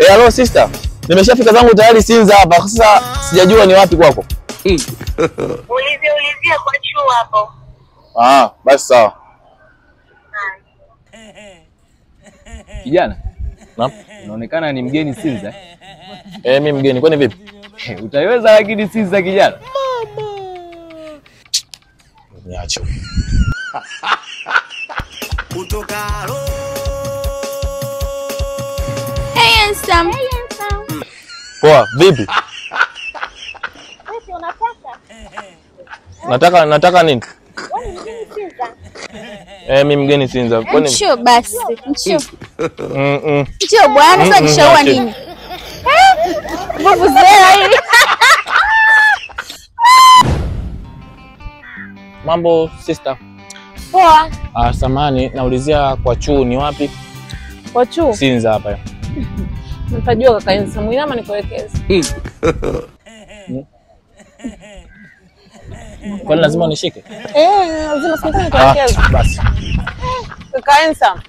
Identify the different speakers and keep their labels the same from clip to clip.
Speaker 1: Hello sister. Nimeshafika zangu tayari Sinza hapa. Sasa sijajua ni wapi kwako.
Speaker 2: Ulizie kwa chuo hapo.
Speaker 1: Ah, basi sawa.
Speaker 3: Kijana.
Speaker 1: Naam.
Speaker 3: Unaonekana ni mgeni Sinza.
Speaker 1: Mimi mgeni. Kwani vipi?
Speaker 3: Utaiweza lakini Sinza kijana.
Speaker 1: Mama. Niache.
Speaker 4: Hey handsome. Hey handsome.
Speaker 1: Poa, vipi?
Speaker 4: Vipi unataka?
Speaker 1: Nataka nini?
Speaker 4: Wewe ni mgeni Sinza?
Speaker 1: Mimi mgeni Sinza. Kwani
Speaker 4: njoo basi, njoo. Njoo bwana, sasa nishaua nini? Vuvuzela hili.
Speaker 1: Mambo sister.
Speaker 4: Poa.
Speaker 1: Samahani, naulizia kwa chuo ni wapi?
Speaker 5: Kwa chuo?
Speaker 1: Sinza hapa.
Speaker 5: Mtajua kaka Handsome, inama nikuelekeze.
Speaker 1: Kwani lazima unishike?
Speaker 5: Lazima sasa nikuelekeze.
Speaker 1: Basi.
Speaker 5: Kaka Handsome.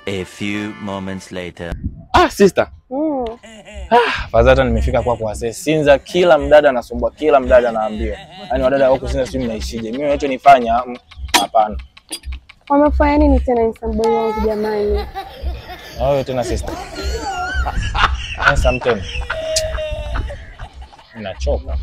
Speaker 6: A few moments later.
Speaker 1: Sister. Fadhata nimefika kwako wazee. Sinza kila mdada anasumbua, kila mdada anaambia. Yaani wadada wako Sinza sijui mnaishije. Mimi ninachonifanya hapana.
Speaker 7: Wamefanya nini tena Handsome boy wangu jamani?
Speaker 1: Wewe tena sister. Handsome tena. Ninachoka.